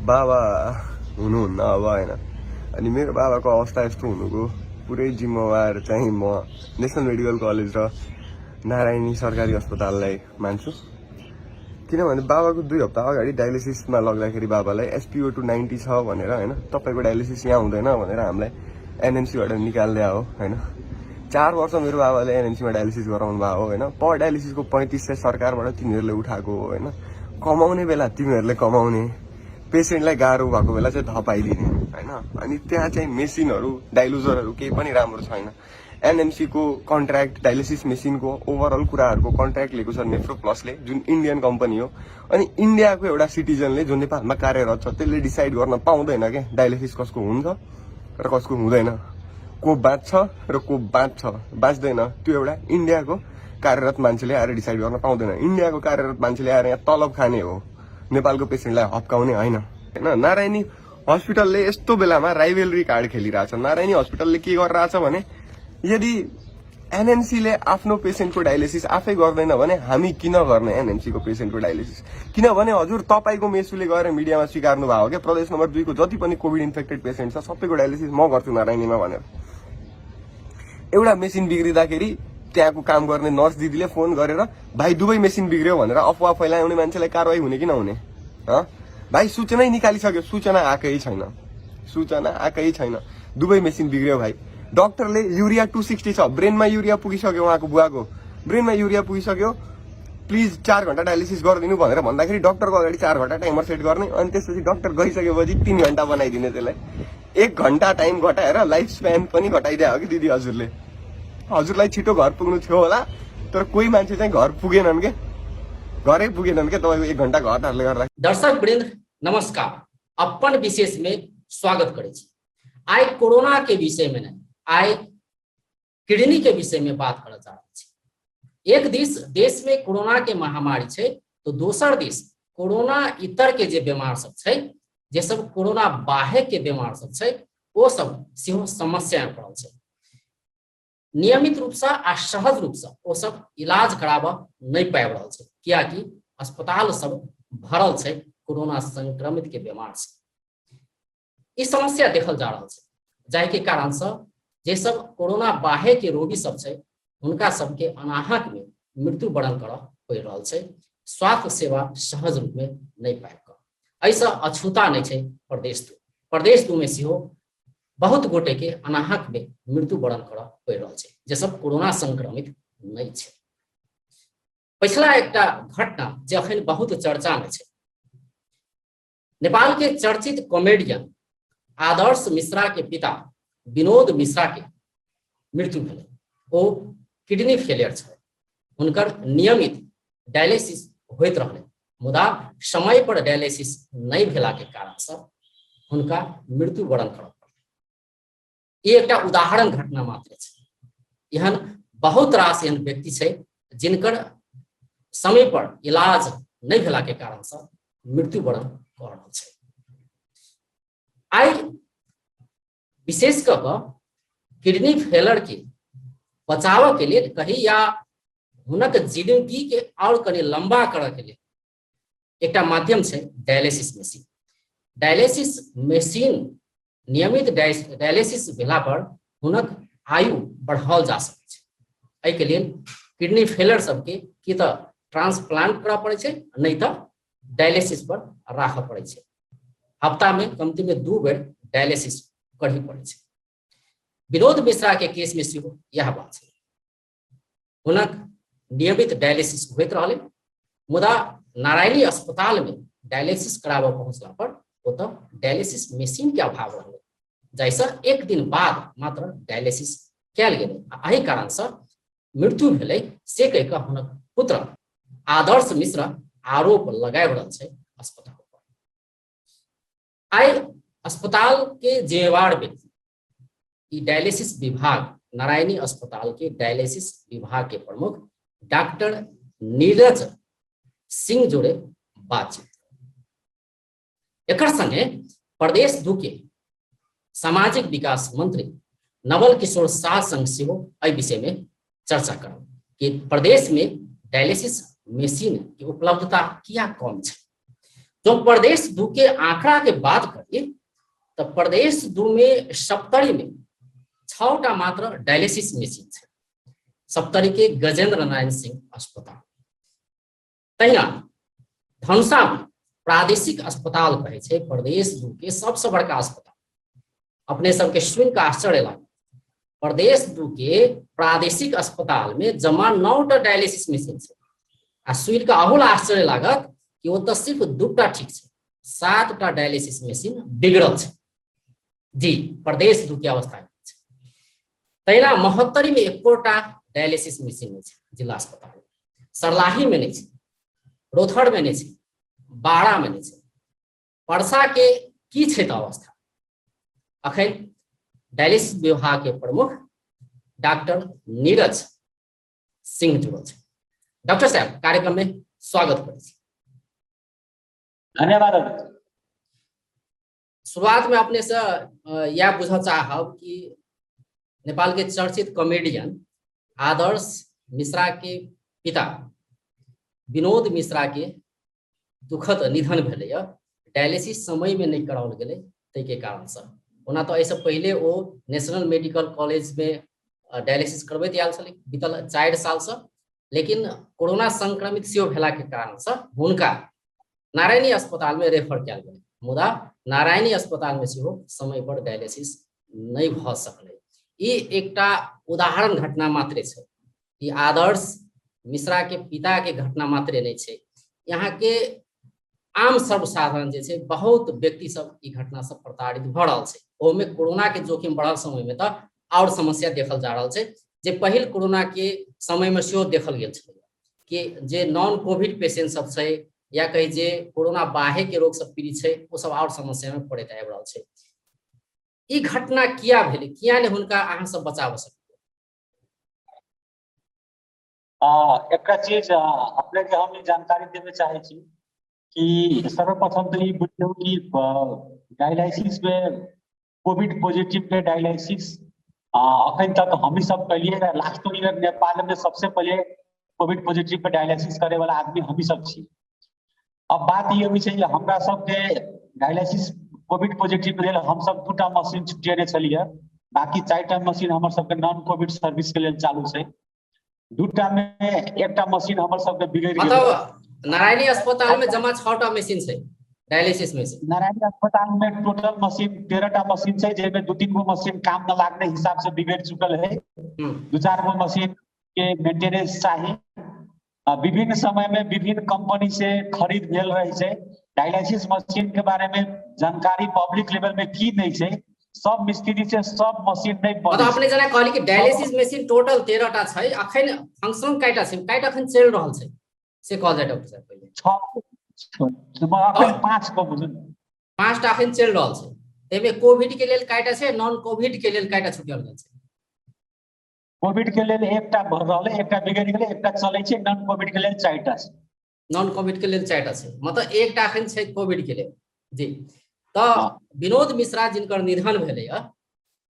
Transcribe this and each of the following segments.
बाबा हुनुहुन्न अब होइन। अनि मेरो बाबाको अवस्था यस्तो हुनुको पुरै जिम्मेवार चाहिँ म नेसनल मेडिकल कलेज र नारायणी सरकारी अस्पताललाई मान्छु, किनभने बाबाको 2 हप्ता अगाडि डायलिसिसमा लग्दाखेरि बाबालाई एसपिओ टू 90 छ भनेर होइन, तपाईँको डायलिसिस यहाँ हुँदैन भनेर हामीलाई एनएमसीबाट निकाल्दै हो होइन। 4 वर्ष मेरो बाबाले एनएमसीमा डायलिसिस गराउनु भएको हो होइन। पर डायलिसिसको 3500 सरकारबाट तिमीहरूले उठाएको हो होइन। कमाउने बेला तिमीहरूले कमाउने, पेसेन्टलाई गाह्रो भएको बेला चाहिँ धपाइदिने होइन। अनि त्यहाँ चाहिँ मेसिनहरू, डाइलुजरहरू केही पनि राम्रो छैन। एनएमसीको कन्ट्र्याक्ट, डायलिसिस मेसिनको ओभरअल कुराहरूको कन्ट्र्याक्ट लिएको छ नेफ्रो प्लसले, जुन इन्डियन कम्पनी हो। अनि इन्डियाको एउटा सिटिजनले, जो नेपालमा कार्यरत छ, त्यसले डिसाइड गर्न पाउँदैन क्या, डायलिसिस कसको हुन्छ र कसको हुँदैन, को बाँच्छ र को बाँच्दैन। त्यो एउटा इन्डियाको कार्यरत मान्छेले आएर डिसाइड गर्न पाउँदैन। इन्डियाको कार्यरत मान्छेले आएर यहाँ तलब खाने हो, नेपालको पेसेन्टलाई हप्काउने होइन होइन। नारायणी हस्पिटलले यस्तो बेलामा राइभेलरी कार्ड खेलिरहेछ। नारायणी हस्पिटलले के गरिरहेछ भने, यदि एनएमसीले आफ्नो पेसेन्टको डायलिसिस आफै गर्दैन भने हामी किन गर्ने एनएमसीको पेसेन्टको डायलिसिस? किनभने हजुर, तपाईँको मेसुले गएर मिडियामा स्वीकार्नु भएको क्या, प्रदेश नम्बर 2को जति पनि कोभिड इन्फेक्टेड पेसेन्ट छ, सबैको डायलिसिस म गर्छु नारायणीमा भनेर। एउटा मेसिन बिग्रिँदाखेरि त्यहाँको काम गर्ने नर्स दिदीले फोन गरेर "भाइ, दुवै मेसिन बिग्रियो" भनेर अफवाह फैलाउने मान्छेलाई कारवाही हुने कि नहुने हँ? भाइ, सूचनै निकालिसक्यो, सूचना आएकै छैन, सूचना आएकै छैन। दुवै मेसिन बिग्रियो भाइ। डक्टरले युरिया 260 छ, ब्रेनमा युरिया पुगिसक्यो, उहाँको बुवाको ब्रेनमा युरिया पुगिसक्यो, प्लिज 4 घन्टा डायलिसिस गरिदिनु भनेर भन्दाखेरि डक्टरको अगाडि 4 घन्टा टाइमर सेट गर्ने, अनि त्यसपछि डक्टर गइसकेपछि 3 घन्टा बनाइदिने। त्यसलाई 1 घन्टा टाइम घटाएर लाइफ स्प्यान पनि घटाइदियो हो कि दिदी हजुरले। हजुरलाई छिटो घर पुग्नु थियो होला, तर कोही मान्छे चाहिँ घर पुगेनन् के, घरै पुगेनन् के तपाईँको 1 घन्टा घटाहरूले गर्दा। दर्शक वृंद, नमस्कार। अपन विशेष में स्वागत करै छी। आइ कोरोना के विषय में नहीं, आइ किडनी के विषय में बात करऽ जा रहल छी। एक दिस देश में कोरोना के महामारी छै, तो दोसर दिस कोरोना इतर के जे बीमार सब छै, जे सब कोरोना बाहेक के बीमार सब छै, ओ सब सेहो समस्या में पड़ल छै। नियमित रूपसँ आ सहज रूपसँ ओ सब इलाज कराबऽ नहि पाबि रहल छै, कियाकि अस्पताल सब भरल छै कोरोना संक्रमित के बीमार से। ई समस्या देखल जा रहल छै, जाहिके कारणसँ जे सब कोरोना बाहे के रोगी सब छै, हुनका सबके अनाहक में मृत्यु वरण करऽ पड़ि रहल छै, स्वास्थ्य सेवा सहज रूप में नहि पाबि कऽ। एहिसँ अछूता नहि छै प्रदेश 2। प्रदेश 2 में सेहो बहुत गोटे के अनाहक में मृत्यु वरण करऽ पड़ि रहल छै, जे सब कोरोना संक्रमित नहि छै। पछिला एकटा घटना जे अखन बहुत चर्चा में छै, नेपाल के चर्चित कॉमेडियन आदर्श मिश्रा के पिता विनोद मिश्रा के मृत्यु भेलै। ओ किडनी फेलियर छै, हुनकर नियमित डायलिसिस होइत रहलै, मुदा समय पर डायलिसिस नहि भेला के कारणसँ हुनका मृत्यु वरण करऽ पड़लै। ई एकटा उदाहरण घटना मात्र छै। एहन बहुत रास एहन व्यक्ति छै, जिनकर समय पर इलाज नहि भेला के कारणसँ मृत्यु वरण कऽ रहल छै। आइ विशेष कऽ कऽ किडनी फेलर के बचाबऽ के लेल कही या हुनक जिंदगी के और कनि लंबा करऽ के लेल एकटा माध्यम छै डायलिसिस मशीन। डायलिसिस मशीन, नियमित डायलिसिस भेला पर हुनक आयु बढ़ाओल जा सकै छै। एहिके लेल किडनी फेलर सबके की तऽ ट्रांसप्लांट करऽ पड़ै छै, नहि तऽ डायलिसिस पर राखऽ पड़ै छै। हफ्तामे कमतीमे 2 बेर डायलिसिस करही पड़ै छै। विनोद मिश्रा के केस में सेहो इएह बात छै। हुनक नियमित डायलिसिस होइत रहलै, मुदा नारायणी अस्पताल में डायलिसिस कराबऽ पहुँचला पर ओतऽ डायलिसिस मशीन के अभाव रहलै, जाहिसँ एक दिन बाद मात्र डायलिसिस कयल गेलै आ एहि कारणसँ मृत्यु भेलै से कहि कऽ हुनक पुत्र आदर्श मिश्र आरोप लगाबि रहल छै अस्पताल पर। आइ अस्पताल के जिम्मेवार व्यक्ति, ई डायलिसिस विभाग, नारायणी अस्पताल के डायलिसिस विभाग के प्रमुख डॉक्टर नीरज सिंह जोड़े बातचीत। एकर संगे प्रदेश 2 के सामाजिक विकास मंत्री नवल किशोर शाह संग सेहो एहि विषय में चर्चा करब कि प्रदेश में डायलिसिस मशीन के उपलब्धता किया कम छै। जो प्रदेश 2 के आंकड़ा के बात करी तऽ प्रदेश 2 में सप्तरी में 6टा मात्र डायलिसिस मशीन छै, सप्तरी के गजेंद्र नारायण सिंह अस्पताल। तहिना धनुषा में प्रादेशिक अस्पताल कहै छै प्रदेश 2 के सबसे बड़का अस्पताल। अपने सबके सुनि कऽ आश्चर्य लागल, प्रदेश 2 के प्रादेशिक अस्पताल में जमा 9टा डायलिसिस मशीन छै आ सुनि कऽ अहू आश्चर्य लागत कि ओतऽ सिर्फ 2टा ठीक छै, 7टा डायलिसिस मशीन बिगड़ल छै। जी, प्रदेश 2 के अवस्था छै। तहिना महोत्तरी में एकोटा डायलिसिस मशीन नहि छै जिला अस्पताल में, सरलाही में नहि छै, रोथड़ में नहि छै, बाड़ा में नहि छै। परसा के की छै तऽ अवस्था? अखन डायलिसिस विभाग के प्रमुख डॉक्टर नीरज सिंह जुड़ल छै। डॉक्टर साहब, कार्यक्रम में स्वागत करै छी। धन्यवाद। शुरुआत में अपने से यह बुझऽ चाहब कि नेपाल के चर्चित कॉमेडियन आदर्श मिश्रा के पिता विनोद मिश्रा के दुखद निधन भेलैया, डायलिसिस समय में नहीं कराओल गेलै ताहिके कारणसँ। ओना तऽ एहिसँ पहिले ओ नेशनल मेडिकल कॉलेज में डायलिसिस करबैत आयल छलै बीतल 4 सालसँ, लेकिन कोरोना संक्रमित सेहो भेलाके कारणसँ हुनका नारायणी अस्पताल में रेफर कयल गेलै, मुदा नारायणी अस्पताल में सेहो समय पर डायलिसिस नहि भऽ सकलै। ई एकटा उदाहरण घटना मात्रे छै, ई आदर्श मिश्रा के पिता के घटना मात्रे नहि छै। यहाँ के आम सर्वसाधारण जे छै बहुत व्यक्ति सब ई घटना सब प्रताड़ित भऽ रहल छै। ओहिमे कोरोना के जोखिम बढ़ल समय में तऽ आओर समस्या देखल जा रहल छै, जे पहिल कोरोना के समय में सेहो देखल गेल छलै कि जे नॉन कोविड पेशेंट सब छै या कही जे कोरोना बाहे के रोग सब पीड़ित छै ओ सब आओर समस्या में पड़ैत आबि रहल छै। ई घटना किया भेलै, किया नहि हुनका अहाँ सब बचाब सकलियै? एकटा चीज अपने के हम जानकारी देवे चाहे छी कि सर्वप्रथम तो ई बुझियौ कि डायलिसिस में कोविड पॉजिटिव के डायलिसिस अखन तक हम सब कैलिए। लास्ट ईयर नेपाल में सबसे पहले कोविड पॉजिटिव के डायलिसिस करे वाला आदमी हम सब छी। अब बात ई होइ छै जे हमरा सबके डायलिसिस कोविड पॉजिटिव लेल हम सब 2टा मशीन छुटियने छलियै, बाकी 4टा मशीन हमर सबके नॉन कोविड सर्विस के लेल चालू छै। 2टा में 1टा मशीन हमर सबके बिगड़ि गेल। मतलब नारायणी अस्पताल में जमा 6टा मशीन छै डायलिसिस मशीन। नारायणी अस्पताल में टोटल मशीन 13टा मशीन छै, जाहिमे 2-3 गो मशीन काम न लागने हिसाब से बिगड़ चुकल है, 2-4 गो मशीन के मेंटेनेंस चाही। विभिन्न समय में विभिन्न कंपनी से खरीद भेल रहे छै। डायलिसिस मशीन के बारे में जानकारी पब्लिक लेवल में की नहीं छै, सब मिस्त्री से सब मशीन नहीं बनै मतलब छै। अपने जना कहली कि डायलिसिस मशीन टोटल 13टा छै, अखन फंक्शन कायटा छै, कायटा अखन चलि रहल छै से कहल जाय डॉक्टर साहब पहिले। 6, अखन 5 गो बुझू। 5टा अखन चलि रहल छै। ताहिमे कोविड के लेल कायटा छै, नॉन कोविड के लेल कायटा छुटल गेल छै? कोविड के लेल 1टा भर रहलै, 1टा बिगड़ि गेलै, 1टा चलै छै, नॉन कोविड के लेल 4टा छै। नॉन कोविड के लेल 4टा छै, मतलब 1टा अखन छै कोविड के लेल। जी, तऽ विनोद मिश्रा जिनकर निधन भेलैया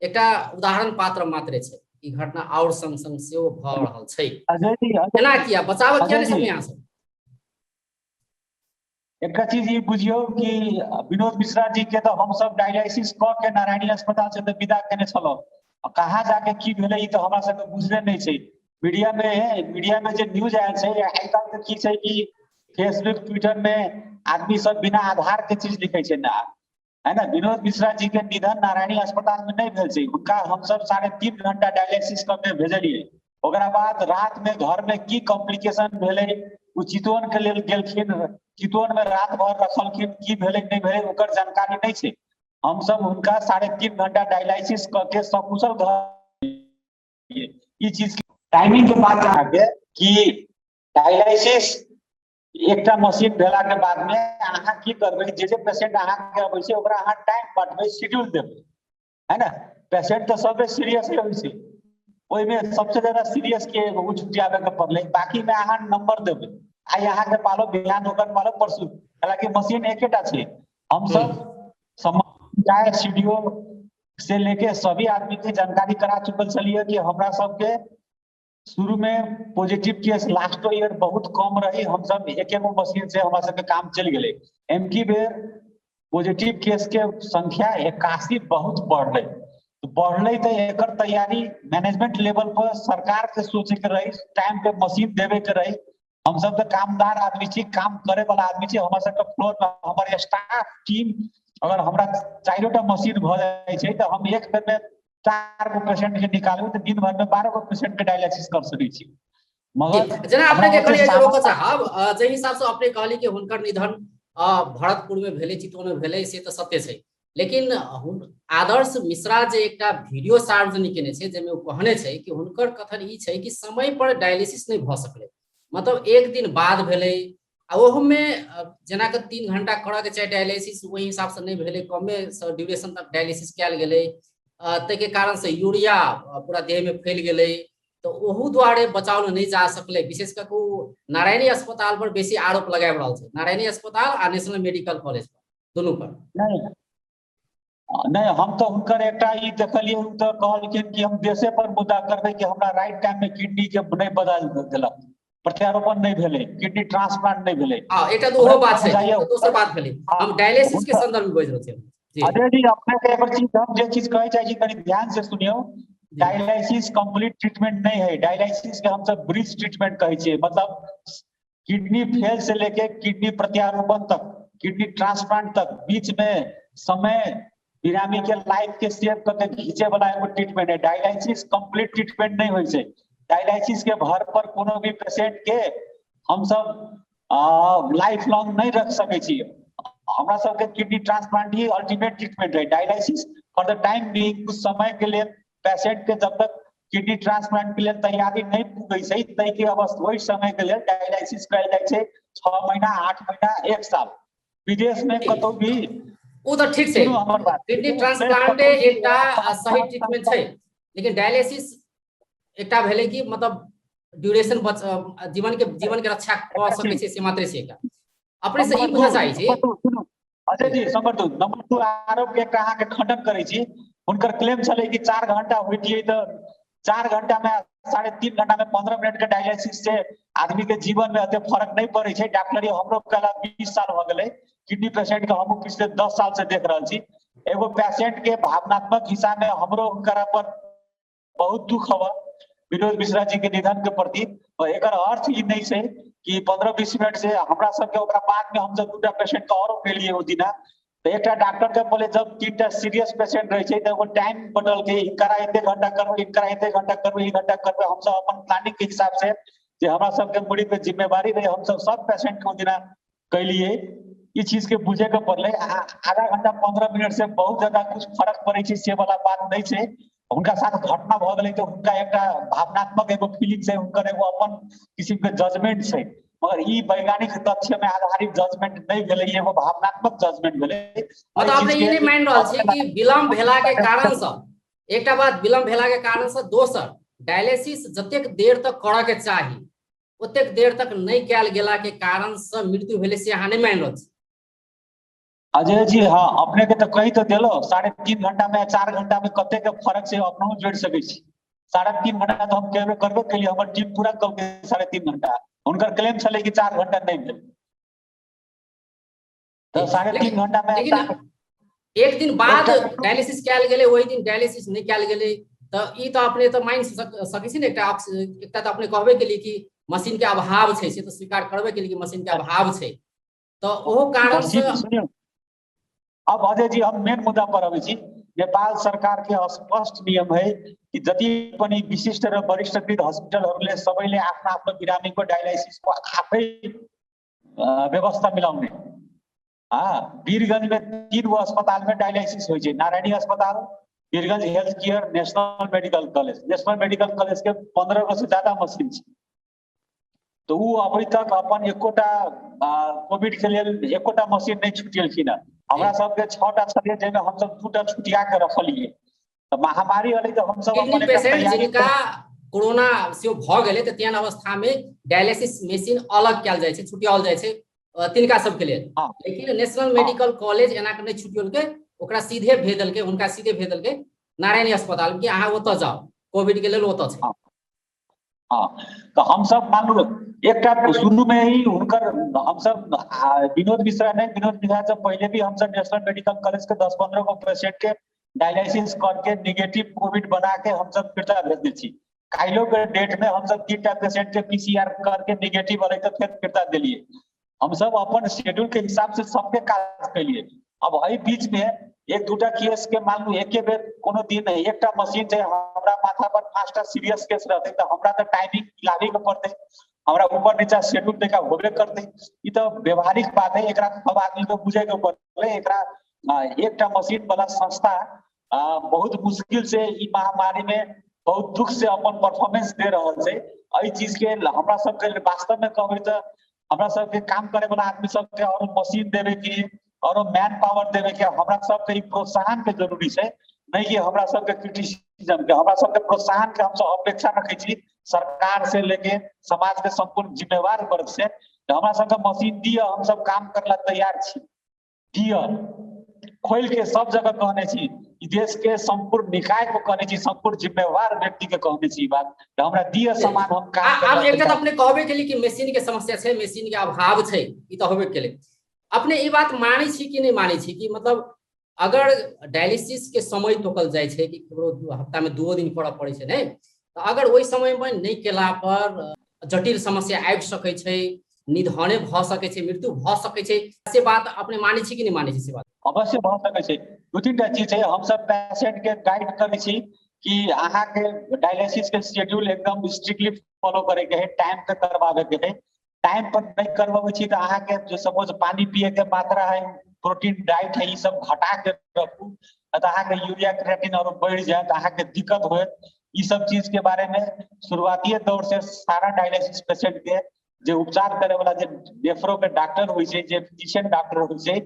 एकटा उदाहरण पात्र मात्रे छै। ई घटना आओर संग संग सेहो भऽ रहल छै। अजय जी, एना किया बचाव किया नहि अजय जी। सकलै अहाँ सब? एकटा चीज ई बुझियौ कि विनोद मिश्रा जी के तऽ हम सब डायलिसिस कऽ के नारायणी अस्पताल से तऽ विदा केने छलहुँ, कहाँ जाके की भेलै ई तऽ हमरा सबके बुझले नहि छै। मीडिया में जे न्यूज आयल छै, आइ काल्हि तऽ की छै कि फेसबुक ट्विटर में आदमी सब बिना आधार के चीज लिखै छै ना, है ना। विनोद मिश्रा जी के निधन नारायणी अस्पताल में नहीं भेल छै, हुनका हम सब 3.5 घंटा डायलिसिस कऽ के भेजलियै। ओकरा बाद रात में घर में की कॉम्प्लिकेशन भेलै, ओ चितवन के लेल गेलखिन, चितवन में रात भर रखलखिन, की भेलै नहीं भेलै ओकर जानकारी नहीं छै। हम सब हुनका 3.5 घंटा डायलिसिस कऽ के सकुशल घर ई चीज टाइमिंग के बात अहाँके कि डायलिसिस एकटा मशीन भेला के बाद में अहाँ की करबै, जे जे पेशेंट अहाँके अबै छै ओकरा अहाँ टाइम बांटबै, शेड्यूल देबै, है ना। पेशेंट तऽ सबे सीरियस होइ छै, ओहिमे सबसे ज्यादा सीरियस के एगो छुट्टी आबे के पड़लै, बाकी में अहाँ नंबर देबै, आइ अहाँके पालो, बिहान ओकर पालो, परसू, हालांकि मशीन एकेटा छै। हम सब चाहे सीडीओ से लेके सभी आदमी के जानकारी करा चुकल छलियै कि हमरा सबके शुरू में पॉजिटिव केस लास्टो ईयर बहुत कम रही, हम सब एक एगो मशीन से हमरा सबके काम चलि गेलै। एमकी बेर पॉजिटिव केस के संख्या 81 बहुत बढ़लै। बढ़लै तऽ एकर तैयारी मैनेजमेंट लेवल पर सरकार के सोचे के रही, टाइम पे मशीन देवे के रही। हम सब तऽ कामदार आदमी छी, काम करे वाला आदमी छी। हमर सबके फ्लोर में हमर स्टाफ टीम अगर हमरा 4टा मशीन भऽ जाइ छै तऽ हम एक बेर में 4 गो पेशेंट के निकालबै तऽ दिन भर में 12 गो पेशेंट के डायलिसिस कर सकै छी। मगर जेना अपने के कहलियै जे रोकऽ चाहब, जाहि हिसाब से अपने कहली कि हुनकर निधन भरतपुर में भेलै, चितवन में भेलै, से तऽ सत्य छै। लेकिन आदर्श मिश्रा जे एकटा वीडियो सार्वजनिक केने छै जाहिमे ओ कहने छै कि हुनकर कथन ई छै कि समय पर डायलिसिस नहि भऽ सकलै, मतलब एक दिन बाद भेलै, आ ओहोमे जेना कि 3 घंटा करऽ के चाही डायलिसिस, ओहि हिसाबसँ नहि भेलै, कमे ड्यूरेशन तक डायलिसिस कयल गेलै, ताहिके कारणसँ यूरिया पूरा देहमे फैल गेलै, तऽ ओहू दुआरे बचाओल नहि जा सकलै। विशेष कऽ ओ नारायणी अस्पताल पर बेसी आरोप लगाबि रहल छै, नारायणी अस्पताल आ नेशनल मेडिकल कॉलेज पर, दुनू पर। नहि नहि, हम तऽ हुनकर एकटा ई देखलियै, ओ तऽ कहलखिन कि हम देशे पर मुद्दा करबै कि हमरा राइट टाइम में किडनी के नहि बदल देलक, प्रत्यारोपण नहि भेलै, किडनी ट्रांसप्लांट नहि भेलै। हँ, एकटा तऽ ओहो बात छै, दोसर बात भेलै। हम डायलिसिस के संदर्भ में बाजि रहल छी। अजय जी, अपने के एकर चीज हम जे चीज कहै चाहै छी कनि ध्यान से सुनियौ। डायलिसिस कंप्लीट ट्रीटमेंट नहीं है, डायलिसिस के हम सब ब्रिज ट्रीटमेंट कहै छियै। मतलब किडनी फेल से लेके किडनी प्रत्यारोपण तक, किडनी ट्रांसप्लांट तक बीच में समय बिरामी के लाइफ के सेव करके घींचे वाला एगो ट्रीटमेंट है। डायलिसिस कंप्लीट ट्रीटमेंट नहीं होइ छै। डायलिसिस के भर पर कोनो भी पेशेंट के हम सब लाइफ लॉन्ग नहीं रख सकै छी। हमरा सबके किडनी ट्रांसप्लांट ही अल्टीमेट ट्रीटमेंट है। Dialysis for the time being कुछ समय के लिए पेशेंट के जब तक किडनी ट्रांसप्लांट के लिए तैयारी नहीं पुगै छै तै के अवस्था ओहि समय के लिए डायलिसिस कयल जाइ छै, 6 महीना 8 महीना 1 साल। विदेश में कतौ भी ओ तऽ ठीक छै, किडनी ट्रांसप्लांट एकटा सही ट्रीटमेंट छै, लेकिन डायलिसिस एकटा भेलै कि मतलब ड्यूरेशन जीवन के रक्षा कऽ सकै छै से मात्रे छै। एकटा अपने से ई पूछऽ चाहै छी अजय जी, नंबर 2 आरोप के एकटा अहाँके खंडन करै छी। हुनकर क्लेम छलै कि 4 घंटा होइतियै तऽ 4 घंटा में 3.5 घंटा में 15 मिनट के डायलिसिस से आदमी के जीवन में एते फर्क नहीं पड़ै छै। डॉक्टरी हमरो कला 20 साल हो गेलै, किडनी पेशेंट के हमहूँ पिछले 10 साल से देख रहल छी। एगो पेशेंट के भावनात्मक हिस्सा में हमरो हुनकरा पर बहुत दुख हवा विनोद मिश्रा जी के निधन के प्रति। एकर अर्थ ई नहीं छै कि 15-20 मिनट से हमरा सबके ओकरा बाद में हम जब 2टा पेशेंट के और केलिए ओ दिना, तऽ एकटा डॉक्टर के बोले जब 3टा सीरियस पेशेंट रहे छै तऽ एगो टाइम बदल के इनकरा एते घंटा करबै, इनकरा एते घंटा करबै, ई घंटा करबै। हमसब अपन प्लानिंग के हिसाब से जे हमरा सबके मुड़ी पे जिम्मेवारी रहे हमसब सब पेशेंट के ओ दिना कैलिए। ई चीज के बुझे के पड़लै। आधा घंटा 15 मिनट से बहुत ज्यादा कुछ फर्क पड़ै छै से वाला बात नहीं छै। हुनका साथ घटना भऽ गेलै तऽ हुनका एकटा भावनात्मक एगो फीलिंग छै, हुनकर एगो अपन किसिम के जजमेंट छै, मगर ई वैज्ञानिक तथ्य में आधारित जजमेंट नहीं भेलै, एगो भावनात्मक जजमेंट भेलै। मतलब अपने ई नहि मानि रहल छी कि विलम्ब भेला के कारण से, एकटा बात विलम्ब भेला के कारण से, दोसर डायलिसिस जतेक देर तक करऽ के चाही ओतेक देर तक नहि कयल गेला के कारण से मृत्यु भेलै, से अहाँ नहि मानि रहल छी? अजय जी हाँ, अपने के तो कही तो देलो 3.5 घंटा में 4 घंटा में कते के फर्क से अपनों जोड़ सकै छी। 3.5 घंटा तो हम कहबे करबे केलिए, हमर टीम पूरा कहलकै 3.5 घंटा, हुनकर क्लेम छलै कि 4 घंटा नहीं भेल, तो 3.5 घंटा में लेकिन एक दिन बाद डायलिसिस कयल गेलै, ओहि दिन डायलिसिस नहीं कयल गेलै, तऽ ई तऽ अपने तऽ मानि सकै छी ने। एकटा तऽ अपने कहबे केलिए कि मशीन के अभाव छै, से तऽ स्वीकार करबे केलिए कि मशीन के अभाव छै, तऽ ओहो कारण से। अब अजय जी हम मेन मुद्दा पर अबै छी। नेपाल सरकार के स्पष्ट नियम है कि जति पनि विशिष्ट र वरिष्ठकृत हस्पिटलहरूले सबैले आफ्नो आफ्नो बिरामीको डायलिसिसको आफै व्यवस्था मिलाउने। वीरगंज में 3 गो अस्पताल में डायलिसिस होइ छै, नारायणी अस्पताल, Birgunj health care, national medical college. National medical college के 15 गो से ज्यादा मशीन छै, तो उ अभी तक अपन एकोटा कोविड के लेल एकोटा मशीन नहीं छुटेलखिन हँ। हमरा सबके 6टा छलै जाहिमे हमसब 2टा छुटिया के रखलियै, तऽ महामारी एलै तऽ हमसब अपन पेशेंट जिनका कोरोना से भऽ गेलै तऽ तेहन अवस्था में डायलिसिस मशीन अलग कयल जाइ छै, छुटियाओल जाइ छै तिनका सबके लेल। लेकिन नेशनल मेडिकल कॉलेज एना के नहि छुटियौलकै, ओकरा सीधे भेज देलकै, हुनका सीधे भेज देलकै नारायणी अस्पताल कि अहाँ ओतऽ जाउ, कोविड के लेल ओतऽ छै। हाँ, तऽ हमसब मानू एकटा शुरू में ही हुनकर हमसब विनोद मिश्रा नहि, विनोद मिश्रा से पहिले भी हमसब नेशनल मेडिकल कॉलेज के 10-15 गो पेशेंट के डायलिसिस करके निगेटिव कोविड बना के हमसब फिरता भेजने छी। काल्हिो के डेट में हमसब 3टा पेशेंट के पीसीआर करके निगेटिव एलै तऽ फेर फिरता देलियै। हमसब अपन शेड्यूल के हिसाब से सबके काज केलियै। अब एहि बीच में 1-2टा केस के मानू एके बेर कोनो दिन एकटा मशीन छै, हमरा माथा पर 5टा सीरियस केस रहतै तऽ हमरा तऽ टाइमिंग मिलाबे के पड़तै, हमरा ऊपर नीचा शेड्यूल देखा होबे करतै। ई तऽ व्यवहारिक बात है, एकरा सब आदमी के बुझे के पड़तै। एकरा एकटा मशीन वाला संस्था बहुत मुश्किल से ई महामारी में बहुत दुख से अपन परफॉर्मेंस दे रहल छै। एहि चीज के हमरा सबके वास्तव में कहबै तऽ हमरा सबके काम करे वाला आदमी सबके और मशीन देवे के और मैन पावर देवे के हमरा सबके ई प्रोत्साहन के जरूरी छै, नहीं कि हमरा सबके क्रिटिसिज्म के। हमरा सबके प्रोत्साहन के हमसब अपेक्षा रखे छी सरकार से लेके समाज के संपूर्ण जिम्मेवार वर्ग से। हमरा सबके मशीन दिअ, हमसब काम करला तैयार छी, दिअ खोल के सब जगह कहने छी, देश के संपूर्ण निकाय को कहने छी, संपूर्ण जिम्मेवार व्यक्ति के कहने छी बात, हमरा दिअ सामान हम काम। आब एकटा तऽ अपने कहबे केली कि मशीन के समस्या छै, मशीन के अभाव छै, ई तऽ होबे केले। अपने ई बात मानै छी कि नहि मानै छी कि मतलब अगर डायलिसिस के समय तोकल जाइ छै कि ककरो हफ्ता में 2 दिन करऽ पड़ै छै, नहि तऽ अगर ओहि समय में नहि केला पर जटिल समस्या आबि सकै छै, निधने भऽ सकै छै, मृत्यु भऽ सकै छै, से बात अपने मानै छी कि नहि मानै छी? से बात अवश्य भऽ सकै छै। 2-3टा चीज छै, हमसब पेशेंट के गाइड करै छी कि अहाँके डायलिसिस के शेड्यूल एकदम स्ट्रिक्टली फॉलो करे के है, टाइम पे करवावे के है। टाइम पर नहीं करवाबै छी तऽ अहाँके जो सपोज पानी पिए के मात्रा है, प्रोटीन डाइट है, ई सब घटा के रखू, तऽ अहाँके यूरिया क्रिएटिन और बढ़ि जायत, अहाँके दिक्कत होयत। ई सब चीज के बारे में शुरुआती दौर से सारा डायलिसिस पेशेंट के जे उपचार करे वाला जे नेफ्रो के डॉक्टर होइ छै, जे फिजिशियन डॉक्टर होइ छै,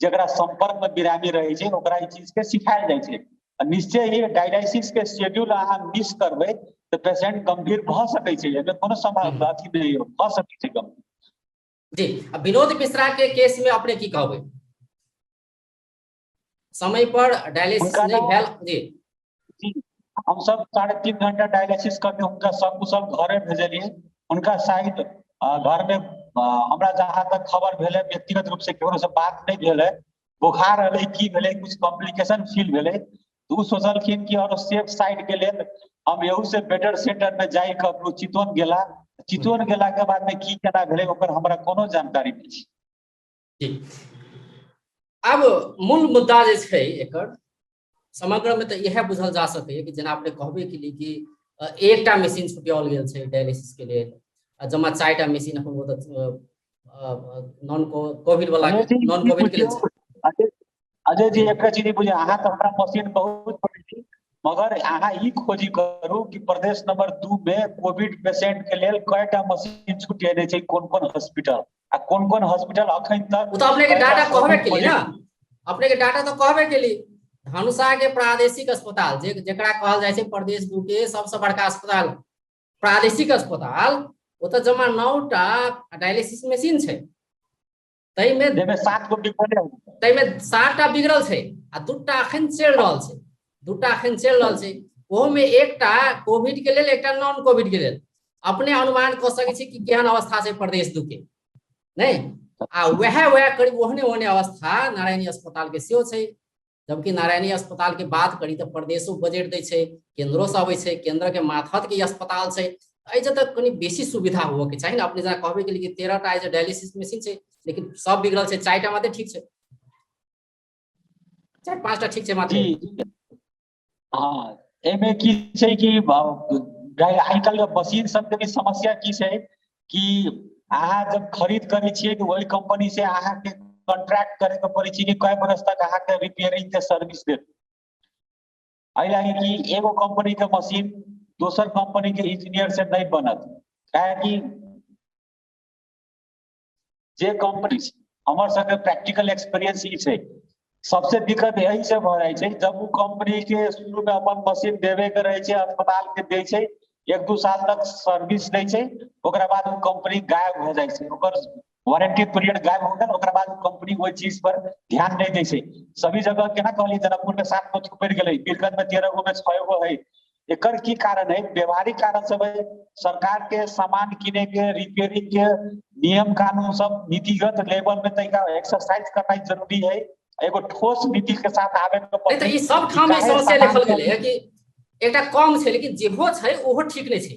जकरा संपर्क में बिरामी रहै छै, ओकरा ई चीज के सिखायल जाइ छै। निश्चय ही डायलिसिस के शेड्यूल अहाँ मिस करबै तऽ पेशेंट गंभीर भऽ सकै छै, एहिमे कोनो सम्भावना अथी नहि भऽ सकै छै गंभीर। जी, विनोद मिश्रा के केस में अपने की कहबै? समय पर डायलिसिस नहीं भेल? जी, हम सब 3.5 घंटा डायलिसिस करके हुनका सकुशल घरे भेजलियै। हुनका शायद घर में हमरा जहाँ तक खबर भेलै, व्यक्तिगत रूप से केकरो से बात नहीं भेलै, बुखार एलै की भेलै, कुछ कॉम्प्लिकेशन फील भेलै, तऽ ओ सोचलखिन कि और सेफ साइड के लेल हम एहू से बेटर सेंटर में जाय के चितवन गेला। चितवन गेला के बाद में की केना भेलै ओकर हमरा कोनो जानकारी नहीं छै। जी, अब मूल मुद्दा जे छै एकर समग्र में तऽ इएह बुझल जा सकैए कि जेना अपने कहबे केली कि एकटा मशीन छुटियाओल गेल छै डायलिसिस के लेल, जमा 4टा मशीन अपन नॉन कोविड वाला नॉन कोविड के लेल। अजय जी एकटा चीज बुझे, अहाँ तऽ हमरा मशीन बहुत पड़ै छी, मगर अहाँ ई खोजी करू कि प्रदेश नंबर 2 में कोविड पेशेंट के लेल कयटा मशीन छुटियेने छै, कोन कोन हॉस्पिटल आ कोन कोन हॉस्पिटल अखन तक। ओ तऽ अपने के डाटा कहबे केली ना, अपने के डाटा तऽ कहबे केली। धनुषा के प्रादेशिक अस्पताल जे जकरा कहल जाइ छै प्रदेश 2 के सबसे बड़का अस्पताल प्रादेशिक अस्पताल, ओतऽ जमा 9टा डायलिसिस मशीन छै, ताहिमे 7 गो बिगड़ल, ताहिमे 7टा बिगड़ल छै आ 2टा अखन चलि रहल छै, 2टा अखन चलि रहल छै। ओहोमे एकटा कोविड के लेल, एकटा नॉन कोविड के लेल। अपने अनुमान कऽ सकै छी कि केहन अवस्था छै प्रदेश 2 के, नहि? आ वएह वएह करीब ओहने ओहने अवस्था नारायणी अस्पताल के सेहो छै। जबकि नारायणी अस्पताल के बात करी तऽ प्रदेशो बजट दै छै, केंद्रो से अबै छै, केंद्र के मातहत के अस्पताल छै, एहि जतऽ कनि बेसी सुविधा हुअ के चाही ने। अपने जेना कहबे केली कि 13टा जे डायलिसिस मशीन छै, लेकिन सब बिगड़ल छै, 4टा मात्र ठीक छै, 4-5टा ठीक छै मात्र। जी हाँ, एहिमे की छै कि आइ काल्हि मशीन सबके भी समस्या की छै कि अहाँ जब खरीद करै छियै तऽ ओहि कंपनी से अहाँके कॉन्ट्रैक्ट करे के पड़ै छै कि कय बरस तक अहाँके रिपेयरिंग के सर्विस देत। एहि लागी कि एगो कंपनी के मशीन दोसर कंपनी के इंजीनियर से नहीं बनत, काहे जे कंपनी हमर सबके प्रैक्टिकल एक्सपीरियंस ई छै। सबसे दिक्कत यही से भऽ जाइ छै, जब ओ कंपनी के शुरू में अपन मशीन देवे के रहै छै, अस्पताल के दै छै, 1-2 साल तक सर्विस दै छै, ओकरा बाद ओ कंपनी गायब हो जाइ छै, ओकर वारंटी पीरियड गायब हो गेल, ओकरा बाद ओ कंपनी ओहि चीज पर ध्यान नहीं दै छै। सभी जगह केना कहलियै, जनकपुर में 7 गो थुपरि गेलै, बीरगंज में 13 गो में 6 गो है, एकर की कारण है? व्यवहारिक कारण सब है। सरकार के सामान किने के, रिपेयरिंग के नियम कानून सब नीतिगत लेवल में तनिका एक्सरसाइज करनाइ जरूरी है। एगो ठोस नीति के साथ आबे के नहि तऽ ई सब ठाम ई समस्या लिखल गेलै है कि एकटा कम छै, लेकिन जेहो छै ओहो ठीक नहि छै।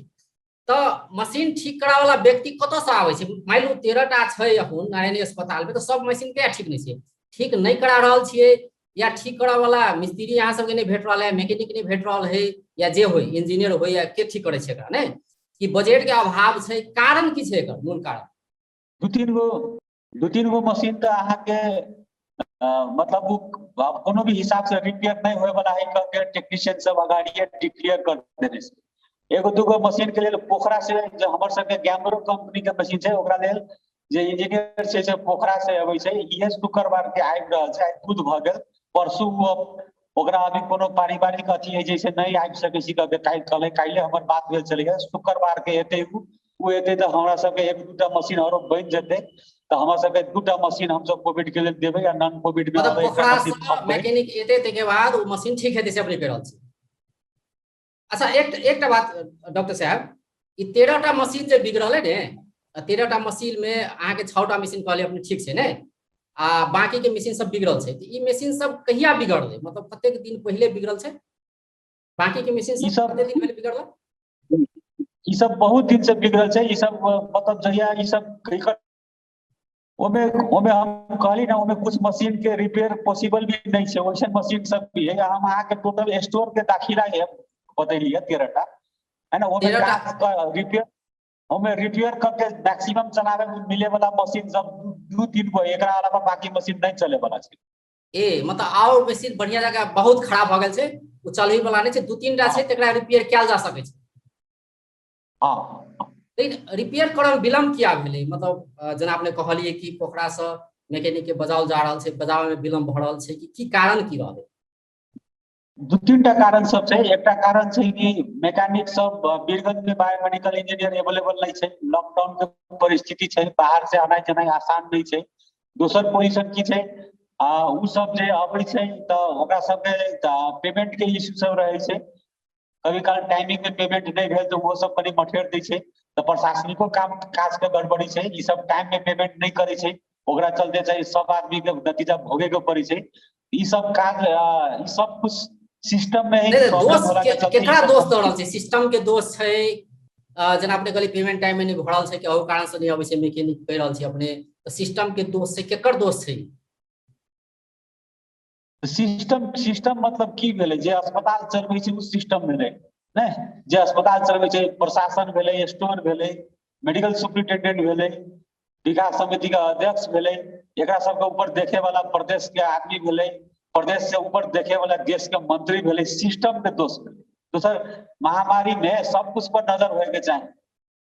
तऽ मशीन ठीक कराबऽ वाला व्यक्ति कतऽसँ आबै छै? मानि लू 13 टा छै अखन नारायणी अस्पताल में, तऽ सब मशीन किया ठीक नहि छै? ठीक नहि करा रहल छियै या ठीक करऽ वाला मिस्त्री अहाँ सबके नहि भेट रहल है, मैकेनिक नहि भेट रहल है, या जे होइ इंजीनियर होइ या के ठीक करै छै एकरा? नहि कि बजट के अभाव छै? कारण की छै एकर मूल कारण? दू तीन गो मशीन तऽ अहाँके मतलब ओ कोनो भी हिसाब से रिपेयर नहि होय वाला है कह के टेक्नीशियन सब अगाड़िए डिक्लेयर कर देने छै। एगो दूगो मशीन के लेल पोखरा से, जे हमर सबके गैम्ब्रो कंपनी के मशीन छै, ओकरा लेल जे इंजीनियर छै से पोखरा से अबै छै। इहे शुक्रवार के आबि रहल छै। आइ बुध भऽ गेल, परसू ओकरा अभी कोनो पारिवारिक अथी है जैसे नहि आबि सकै छी कह के काल्हि कहले। काल्हि हमर बात भेल छलैया, शुक्रवार के एतै उ। ओ एतै तऽ हमरा सबके एक दूटा मशीन आरो बनि जेतै। तऽ हमरा सबके दूटा मशीन हमसब कोविड के लेल देबै आ नॉन कोविड में मतलब पोखरा से मैकेनिक एतै, ताहिके बाद ओ मशीन ठीक हेतै से अपने कहि रहल छी। अच्छा, एकटा बात डॉक्टर साहब, ई 13 टा मशीन जे बिगड़ल है ने, 13 टा मशीन में अहाँके 6 टा मशीन कहले अपने ठीक छै ने, आ बाकी के मशीन सब बिगड़ल छै, तऽ ई मशीन सब कहिया बिगड़लै? मतलब कतेक दिन पहिले बिगड़ल छै बाकी के मशीन सब? कतेक दिन पहिले बिगड़ल? ई सब बहुत दिन से बिगड़ल छै। ई सब मतलब जहिया ई सब ओमे ओमे हम कहली ना, ओमे कुछ मशीन के रिपेयर पॉसिबल भी नहीं छै, वैसन मशीन सब भी है। हम अहाँके टोटल स्टोर के दाखिला है बतैली है, 13 टा है ना। ओमे रिपेयर, ओमे रिपेयर करके मैक्सिमम चलावे मिले वाला मशीन सब दू तीन गो, एकरा अलावा बाकी मशीन नहीं चले वाला छै। ए मतलब आओर मशीन बढ़िया जगह बहुत खराब भऽ गेल छै, ओ चलै वाला नहि छै। दू तीन टा छै, तकरा रिपेयर कयल जा सकै छै। हाँ। लेकिन रिपेयर करऽ मे विलम्ब किया भेलै? मतलब जेना अपने कहलियै कि पोखरासँ मैकेनिक के बजाओल जा रहल छै, बजाबय मे विलम्ब भऽ रहल छै, कि की कारण की रहलै? दू तीन टा कारण सब छै। एकटा कारण छै कि मैकेनिक सब वीरगंज में बायोमेडिकल इंजीनियर अवेलेबल नहीं छै। लॉकडाउन के परिस्थिति छै, बाहर से आनाइ जेनाइ आसान नहीं छै। दोसर पोजीशन की छै, उ सब जे अबै छै तऽ ओकरा सबके पेमेंट के इश्यू सब रहै छै। कभी काल टाइमिंग में पेमेंट नहि भेल तऽ ओहो सब कनि मठेर दै छै। तऽ प्रशासनिको काम काज के गड़बड़ी छै। ई सब टाइम में पेमेंट नहि करै छै, ओकरा चलते छै सब आदमी के नतीजा भोगे के पड़ै छै। ई सब काज, ई सब कुछ सिस्टम में ही दोष केकरा दोष दऽ रहल छै? सिस्टम के दोष छै? जेना अपने कहलियै पेमेंट टाइम में नहि भऽ रहल छै, कि अहू कारण से नहि अबै छै मैकेनिक कहि रहल छी अपने, तऽ सिस्टम के दोष छै? केकर दोष छै? सिस्टम, सिस्टम मतलब की भेलै? जे अस्पताल चलबै छै ओ सिस्टम भेलै नहि? जे अस्पताल चलबै छै, प्रशासन भेलै, स्टोर भेलै, मेडिकल सुपरिटेंडेंट भेलै, विकास समिति के अध्यक्ष भेलै, एकरा सबके ऊपर देखे वाला प्रदेश के आदमी भेलै, प्रदेश से ऊपर देखे वाला देश के मंत्री भेलै, सिस्टम के दोष भेलै। दोसर महामारी में सब कुछ पर नजर होय के चाही।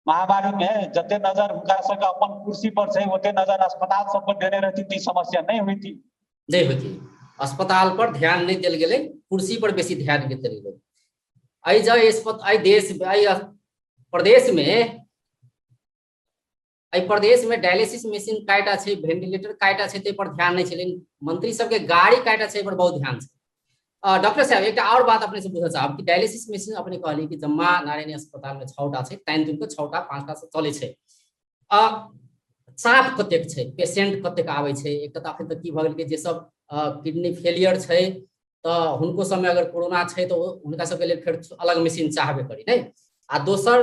महामारी में जते नजर हुनका सबके अपन कुर्सी पर छै, ओते नजर अस्पताल सब पर देने रहती तऽ ई समस्या नहीं होती। नहि होती। अस्पताल पर ध्यान नहि देल गेलै, कुर्सी पर बेसी ध्यान देल गेलै। एहि जब एहि देश, एहि प्रदेश में, एहि प्रदेश में डायलिसिस मशीन कएटा छै, वेंटिलेटर कएटा छै, ताहि पर ध्यान नहि छै, लेकिन मंत्री सबके गाड़ी कएटा छै, एहि पर बहुत ध्यान छै। डॉक्टर साहब, एकटा आओर बात अपने से पूछऽ चाहब कि डायलिसिस मशीन अपने कहली कि जम्मा नारायणी अस्पताल में 6 टा छै, तानि तुनि के 6 टा 5 टा से चलै छै। चाप कतेक छै? पेशेंट कतेक आबै छै? एक तऽ अखन तऽ की भऽ गेल कि जे सब किडनी फेलियर छै, तऽ हुनको सबमे अगर कोरोना छै तऽ हुनका सबके लेल फेर अलग मशीन चाहबे करी नहि? आ दोसर,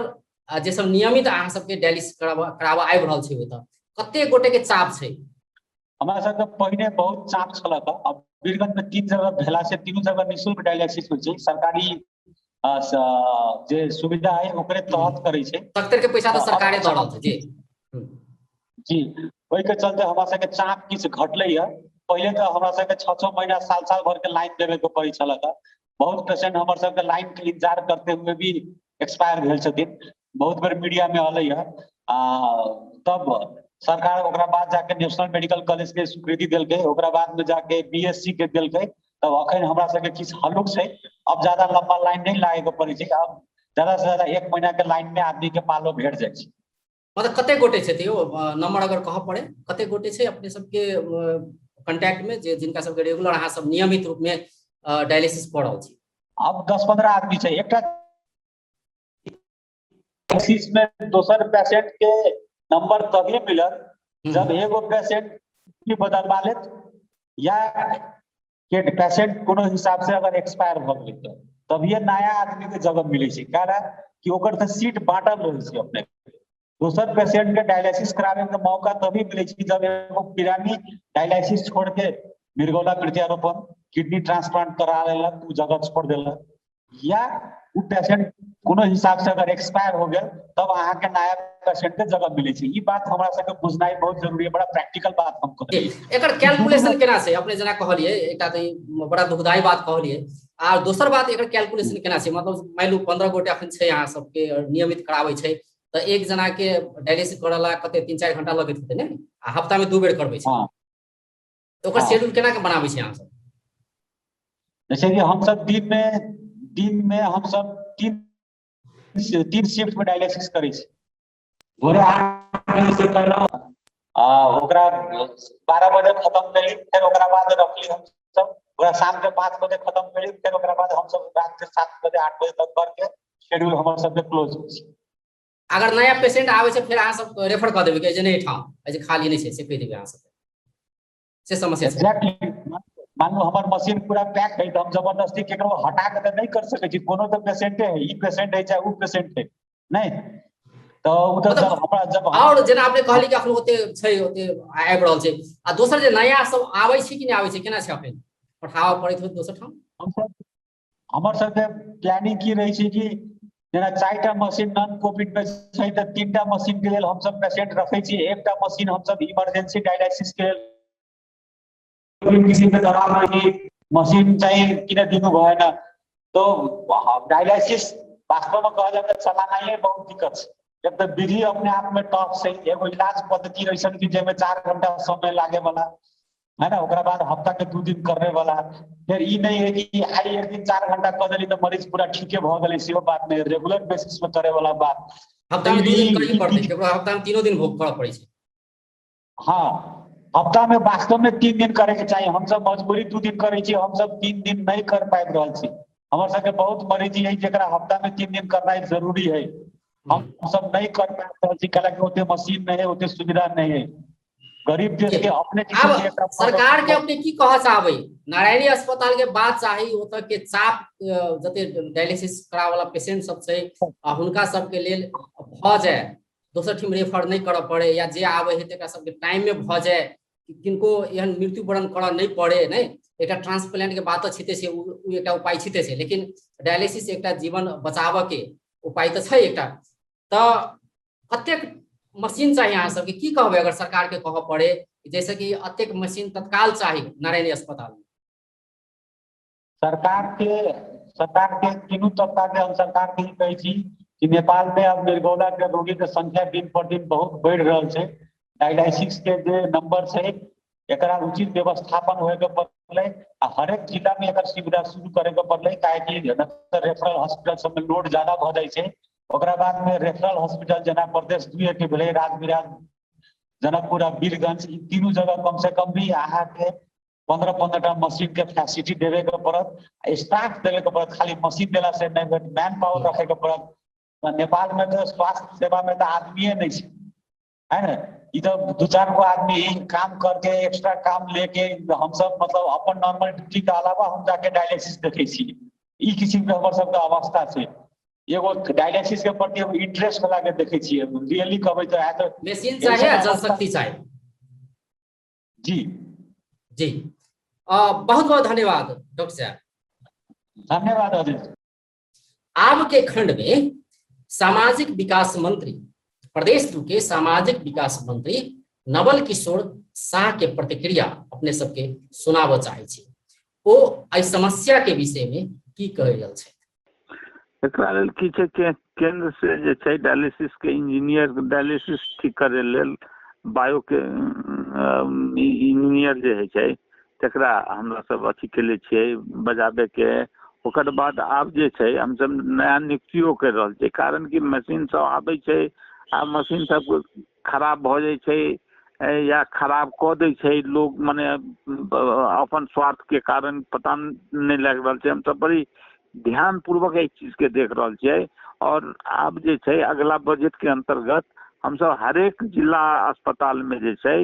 जे सब नियमित अहाँ सबके डायलिसिस कराबऽ आबि रहल छै, ओतऽ कतेक गोटे के चाप छै? हमरा सबके पहिने बहुत चाप छल। अब वीरगंज में तीन जगह भेला से तीनू जगह निःशुल्क डायलिसिस होइ छै। सरकारी जे सुविधा है ओकरे तहत करै छै। डॉक्टर के पैसा तऽ सरकारे दऽ रहल छै जी। जी, ओहिके चलते हमरा सबके चाप किछु घटलै है। पहिले तऽ हमरा सबके 6-6 महीना, साल साल भर के लाइन देबे के पड़ै छल। बहुत पेशेंट हमर सबके लाइन के इंतजार करते हुए भी एक्सपायर भेल छथिन। बहुत बेर मीडिया में अलै है। आ तब सरकार ओकरा बाद जाके नेशनल मेडिकल कॉलेज के स्वीकृति देलकै, ओकरा बाद में जाके बीएससी के देलकै। तब अखन हमरा सबके किछु हल्लुक छै। अब ज्यादा लंबा लाइन नहि लागे के पड़ै छै। अब ज्यादा से ज्यादा एक महीना के लाइन में आदमी के पालो भेट जाइ छै। मतलब कतेक गोटे छथि यौ? नंबर अगर कहऽ पड़े, कतेक गोटे छै अपने सबके कॉन्टैक्ट में, जे जिनका सबके रेगुलर अहाँ सब नियमित रूप में डायलिसिस कऽ रहल छी? अब 10-15 आदमी छै। एकटा डायलिसिस में दोसर पेशेंट के नंबर तभी मिलत जब एगो पेशेंट की बदलवा लेत या के पेशेंट कोनो हिसाब से अगर एक्सपायर भऽ गेलै तऽ तभिए नया आदमी के जगह मिलै छै, कारण कि ओकर तऽ सीट बांटल रहै छै अपने। दोसर पेशेंट के डायलिसिस कराबे के मौका तभी मिलै छै जब एगो पिरानी डायलिसिस छोड़ के मिर्गौला प्रत्यारोपण किडनी ट्रांसप्लांट करा लेलक, उ जगह छोड़ देलक, या उ पेशेंट कोनो हिसाब से अगर एक्सपायर हो गेल तब अहाँके नया पेशेंट के जगह मिलै छै। ई बात हमरा सबके बुझनाइ बहुत जरूरी है, बड़ा प्रैक्टिकल बात हम कहलियै। एकर कैलकुलेशन केना छै? अपने जेना कहलियै एकटा तऽ ई बड़ा दुखदायी बात कहलियै, आ दोसर बात एकर कैलकुलेशन केना छै? मतलब मानि लू 15 गोटे अखन छै अहाँ सबके नियमित कराबै छै, तऽ एक जना के डायलिसिस करऽ ला कते 3-4 घंटा लगैत हेतै ने, आ हफ्ता में 2 बेर करबै छै, तऽ ओकर शेड्यूल केना के बनाबै छै अहाँ सब? जैसे कि हम सब दिन में हम सब तीन शिफ्ट में डायलिसिस करै छी। भोरे 8 बजे से करलहुँ आ ओकरा 12 बजे खत्म केली, फेर ओकरा बाद रखली हम सब, ओकरा शाम के 5 बजे खत्म केली, फेर ओकरा बाद हम सब रात के 7 बजे 8 बजे तक करके शेड्यूल हमर सबके क्लोज होइ छै। अगर नया पेशेंट आबै छै फेर अहाँ सब रेफर कऽ देबै कि जे नहि ठाम जे खाली नहि छै से कहि देबै अहाँ सब, से समस्या छै। एग्जैक्टली, मान लो हमर मशीन पूरा पैक है तऽ हम जबरदस्ती केकरो हटा के तऽ नहि कर सकै छी, कोनो तऽ पेशेंटे है, ई पेशेंट है चाहे उ पेशेंट है, नहीं तऽ उ तऽ जब हमरा जब और जेना अपने कहली कि अखन ओते छै ओते आबि रहल छै, आ दोसर जे नया सब आबै छै कि नहि आबै छै, केना छै अखन पठाबऽ पड़ैत होत दोसर ठाम? हमर सबके प्लानिंग की रहै छै कि जेना 4टा मशीन नॉन कोविड में छै तऽ 3टा मशीन के लेल हमसब पेशेंट रखै छी, 1टा मशीन हमसब इमरजेंसी डायलिसिस के लेल किसी के दबाव में कि मशीन चाहिए किन दिनु भएन, तो डायलिसिस वास्तव में कहल जाए तऽ चलानाइए बहुत दिक्कत छै। एक तऽ विधि अपने आप में टफ छै, एगो इलाज पद्धति ऐसन कि जाहिमे 4 घंटा समय लागे वाला है ना, ओकरा बाद हफ्ता के 2 दिन करे वाला, फिर ई नहीं है कि आई एक दिन 4 घंटा कऽ देली तऽ मरीज पूरा ठीके भऽ गेलै, सेहो बात नहीं, रेगुलर बेसिस में करे वाला बात। हफ्ता में 2 दिन करही पड़तै, केकरो हफ्ता में 3 दिन भोग करऽ पड़ै छै। हाँ, हफ्ता में वास्तव में 3 दिन करे के चाहिए, हम सब मजबूरी 2 दिन करे छी, हम सब 3 दिन नहीं कर पाबि रहल छी। हमर सबके बहुत मरीज है जकरा हफ्ता में 3 दिन करना जरूरी है, हम सब नहीं कर पाबि रहल छी, कैलाकि ओते मशीन नहीं है, ओते सुविधा नहीं है। गरीब देश के अपने अब सरकार के अपने की कह चाहबै? नारायणी अस्पताल के बात चाही, ओतऽ के चाप जते डायलिसिस करावे वाला पेशेंट सब छै आ हुनका सबके लेल भऽ जाय, दोसर ठाम रेफर नहि करऽ पड़े, या जे आबै है तकरा सबके टाइम में भऽ जाय, किनको एहन मृत्यु वरण करऽ नहि पड़े। नहि एकटा ट्रांसप्लांट के बात तऽ छिते छै, उ एकटा उपाय छिते छै, लेकिन डायलिसिस एकटा जीवन बचाबऽ के उपाय तऽ छै एकटा। तऽ कतेक मशीन चाही अहाँ सबके, की कहबै अगर सरकार के कहऽ पड़े जैसे कि अतेक मशीन तत्काल चाही नारायणी अस्पताल में? सरकार के तीनू तबका के हम सरकार के ही कहै छी कि नेपाल में अब मिर्गौला के रोगी के संख्या दिन पर दिन बहुत बढ़ि रहल छै, डायलिसिस के जे नंबर छै एकरा उचित व्यवस्थापन होए के पड़लै आ हरेक जिला में एकर सुविधा शुरू करे के पड़लै, काहेकि रेफरल हॉस्पिटल सब में लोड ज्यादा भऽ जाइ छै। ओकरा बाद में रेफरल हॉस्पिटल जेना प्रदेश 2 के भेलै, राजविराज, जनकपुर आ वीरगंज, ई तीनू जगह कम से कम भी अहाँके 15-15 टा मशीन के फैसिलिटी देवे के पड़त, स्टाफ देवे के पड़त, खाली मशीन देला से नहीं भेट, मैन पावर रखे के पड़त। नेपाल में तो स्वास्थ्य सेवा में तो आदमीये नहीं छै, है ना, ई तो 2-4 गो आदमी काम करके एक्स्ट्रा काम लेके हम सब अपन नॉर्मल ड्यूटी के अलावा हम जाके डायलिसिस देखे छी। ई किसिम के हमर सबके अवस्था छै। एगो डायलिसिस के प्रति एगो इंटरेस्ट वाला के देखे छियै, रियली कहबै तऽ आइ तऽ मशीन चाहिए, जनशक्ति चाहिए। जी जी, बहुत बहुत धन्यवाद डॉक्टर साहब। धन्यवाद अजय। आब के खंड में सामाजिक विकास मंत्री, प्रदेश 2 के सामाजिक विकास मंत्री नवल किशोर शाह के प्रतिक्रिया अपने सबके सुनाबऽ चाहै छी। ओ एहि समस्या के विषय में की कहि रहल छथि? एकरा लेल की छै कि केंद्र से जे छै डायलिसिस के इंजीनियर, डायलिसिस ठीक करे लेल बायो के इंजीनियर जे होइ छै तकरा हमरा सब अथी केले छियै बजाबे के। ओकर बाद आब जे छै हमसब नया नियुक्तियो करि रहल छियै, कारण कि मशीन सब आबै छै आ मशीन सब खराब भऽ जाइ छै या खराब कऽ दै छै लोग, मने अपन स्वार्थ के कारण पता नहि लागि रहल छै। हमसब बड़ी ध्यानपूर्वक एहि चीजके देख रहल छियै। आओर आब जे छै अगला बजट के अंतर्गत हमसब हरेक जिला अस्पताल में जे छै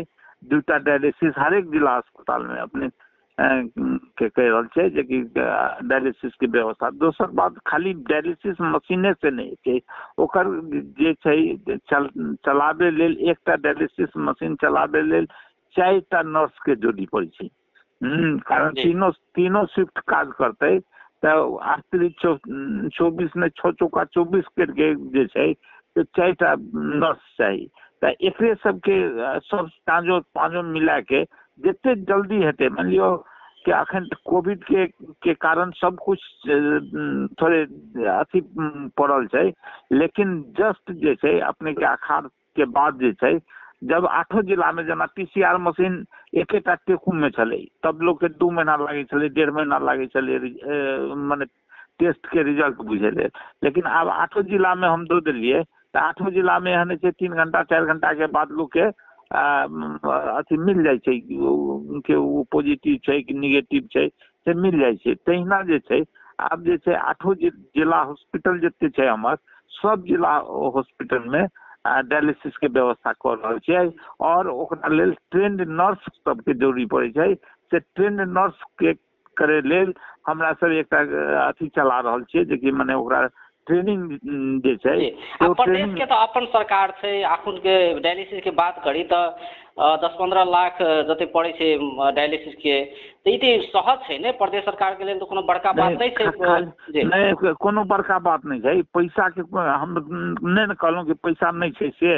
2टा डायलिसिस हरेक जिला अस्पताल में अपने के कहि रहल छै जेकि डायलिसिस के व्यवस्था। दोसर बात, खाली डायलिसिस मशीने से नहि छै, ओकर जे छै चलाबै लेल एकटा डायलिसिस मशीन चलाबै लेल 4टा नर्स के जोड़ी पड़ै छै। कारण तीनों शिफ्ट काज करतै तऽ 8 24 ने 6 चौका 24 करके जे छै 4टा नर्स चाही। तऽ एकरे सबके सब पाँचो पाँचो मिला के जते जल्दी हेतै, मानि लियौ कि अखन कोविड के कारण सब कुछ थोड़े अथी पड़ल छै, लेकिन जस्ट जे छै अपने के अखाड़ के बाद जे छै जब 8 जिला में जेना PCR machine एकेटा टेकुम में छलै, तब लोक के 2 महीना लागै छलै, 1.5 महीना लागै छलै मने टेस्ट के रिजल्ट बुझै लेल। लेकिन आब 8 जिला में हम दऽ देलियै तऽ 8 जिला में एहन छै 3 घंटा 4 घंटा के बाद लोक के अथी मिल जाइ छै कि ओ पॉजिटिव छै कि निगेटिव छै, से मिल जाइ छै। तहिना जे छै आब जे छै 8 जिला हॉस्पिटल जते छै हमर, सब जिला हॉस्पिटल में डायलिसिस के व्यवस्था कऽ रहल छियै। और ओकरा लेल ट्रेंड नर्स सबके जरूरी पड़ै छै, से ट्रेंड नर्स के करे लेल हमरा सब एकटा अथी चला रहल छियै जेकि मने ओकरा ट्रेनिंग जे छै। प्रदेश के तऽ अपन सरकार छै, अखन के डायलिसिस के बात करी तऽ 10-15 लाख जते पड़ै छै डायलिसिस के, तऽ ई तऽ सहज छै ने प्रदेश सरकार के लेल, तऽ कोनो बड़का बात नहि छै। नहि, कोनो बड़का बात नहि छै। पैसा के हम नहि ने कहलहुँ कि पैसा नहि छै, से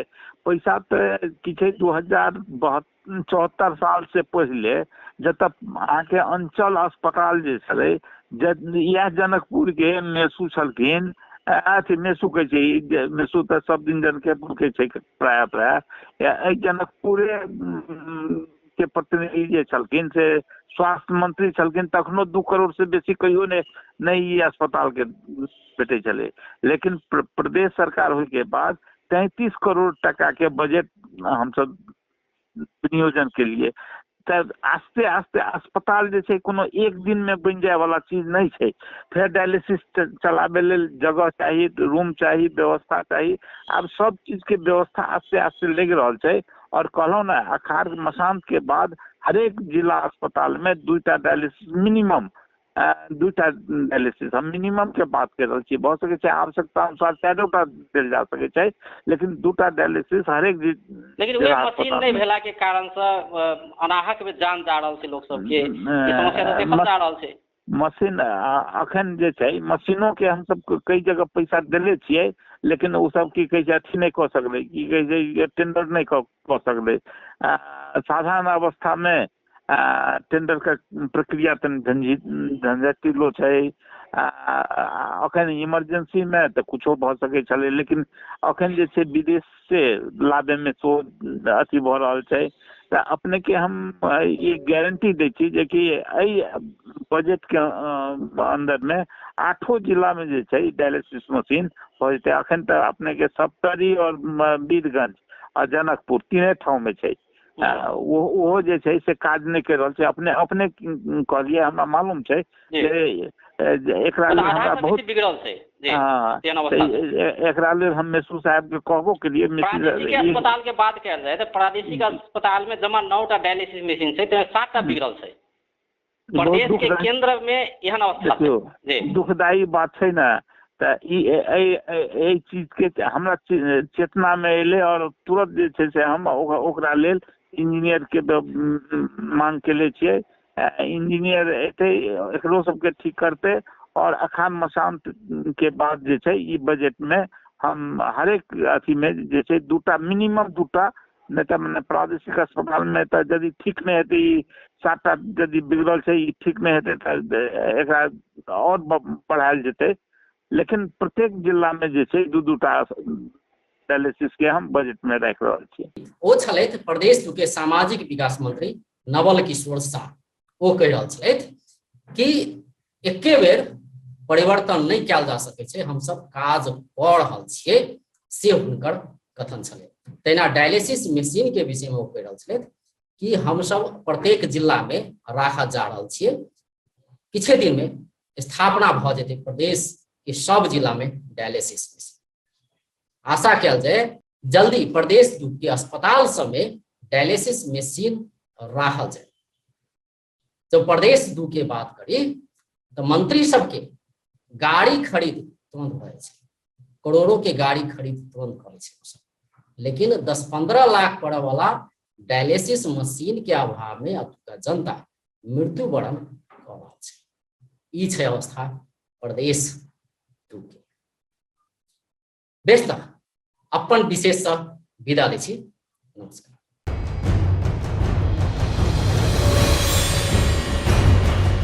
पैसा तऽ की छै 2074 साल से पहिले जतऽ अहाँके अंचल अस्पताल जे छलै, इएह जनकपुर के मेसू छलखिन, अथी मेसू कहै छै, मेसू तऽ सब दिन जनकेपुर के छै प्रायः प्रायः, एहि जनकपुरे के प्रतिनिधि जे छलखिन से स्वास्थ्य मंत्री छलखिन, तखनो 2 करोड़ से बेसी कहियो नहि ई अस्पताल के भेटै छलै। लेकिन प्रदेश सरकार होइके बाद 33 करोड़ टका के बजट हमसब विनियोजन के लिए। तऽ आस्ते आस्ते अस्पताल जे छै कोनो एक दिन में बनि जाय वाला चीज नहि छै। फेर डायलिसिस चलाबै लेल जगह चाही, रूम चाही, व्यवस्था चाही। आब सब चीज के व्यवस्था आस्ते आस्ते लागि रहल छै। और कहलहुँ ने अखाड़ मसांत के बाद हरेक जिला अस्पताल में 2टा डायलिसिस मिनिमम, 2टा डायलिसिस हम मिनिमम के बात कर रहल छी, भऽ सकै छै आवश्यकता अनुसार 4टा देल जा सकै छै, लेकिन 2टा डायलिसिस हरेक लेकिन वएह मशीन नहि भेला के कारण से अनाहक में जान जा रहल छै लोक सबके, ई समस्या तऽ देखल जा रहल छै। मशीन अखन जे छै मशीनो के हमसब कई जगह पैसा देले छियै, लेकिन ओ सब की कहै छै अथी नहि कऽ सकलै, की कहै छै टेंडर नहि कऽ सकलै। साधारण अवस्था में टेंडर के प्रक्रिया तनि झंझटिलो छै। अखन इमरजेंसी में तऽ कुछो भऽ सकै छलै, लेकिन अखन जे छै विदेश से लाबे में सेहो अथी भऽ रहल छै। तऽ अपने के हम ई गारंटी दै छी जेकि एहि बजट के अंदर में 8 जिला में जे छै डायलिसिस मशीन भऽ जेतै। अखन तऽ अपने के सप्तरी और वीरगंज आ जनकपुर 3 ठाम में छै। ओहो जे छै से काज नहि करि रहल छै। अपने अपने कहलियै, हमरा मालूम छै जे एकरा लेल हमरा बहुत बिगड़ल छै। हाँ, एकरा लेल हम मेसू साहब के कहबो केलियै। प्रादेशिक अस्पताल के बात कयल जाय तऽ प्रादेशिक अस्पताल में जमा 9टा डायलिसिस मशीन छै, तऽ 7टा बिगड़ल छै। प्रदेश के केंद्र में एहन अवस्था छै, दुखदायी बात छै ने। तऽ ई एहि चीज के हमरा चेतना में एलै और तुरंत जे छै से हम ओकरा लेल इंजीनियर के मांग केले छियै। इंजीनियर एतै, एकरो सबके ठीक करतै। और अखान मसांत के बाद जे छै ई बजट में हम हरेक अथी में जे छै 2टा मिनिमम 2टा, नहि तऽ मने प्रादेशिक अस्पताल में तऽ यदि ठीक नहि हेतै, ई 7टा यदि बिगड़ल छै, ई ठीक नहि हेतै तऽ एकरा और बढ़ायल जेतै। लेकिन प्रत्येक जिला में जे छै 2-2टा डायलिसिस के हम बजट में राखि रहल छी। ओ छलथि प्रदेश के सामाजिक विकास मंत्री नवल किशोर शाह। ओ कहि रहल छलथि कि एके बेर परिवर्तन नहि कयल जा सकै छै, हमसब काज कऽ रहल छियै, से हुनकर कथन छलै। तहिना डायलिसिस मशीन के विषय में ओ कहि रहल छलथि कि हमसब प्रत्येक जिला में राखऽ जा रहल छियै, किछे दिन में स्थापना भऽ जेतै प्रदेश कि सब जिला में डायलिसिस मशीन। आशा कयल जाय जल्दी प्रदेश 2 के अस्पताल सब में डायलिसिस मशीन राखल जाय। जब प्रदेश 2 के बात करी तो मंत्री सबके गाड़ी खरीद तुरंत भऽ जाइ छै, करोड़ों के गाड़ी खरीद तुरंत करै छै सब, लेकिन 10-15 लाख पड़े वाला डायलिसिस मशीन के अभाव में अतुका जनता मृत्यु वरण कऽ रहल छै। ई छै अवस्था प्रदेश 2 के। बेस तऽ अपन विशेष सँ विदा लै छी, नमस्कार।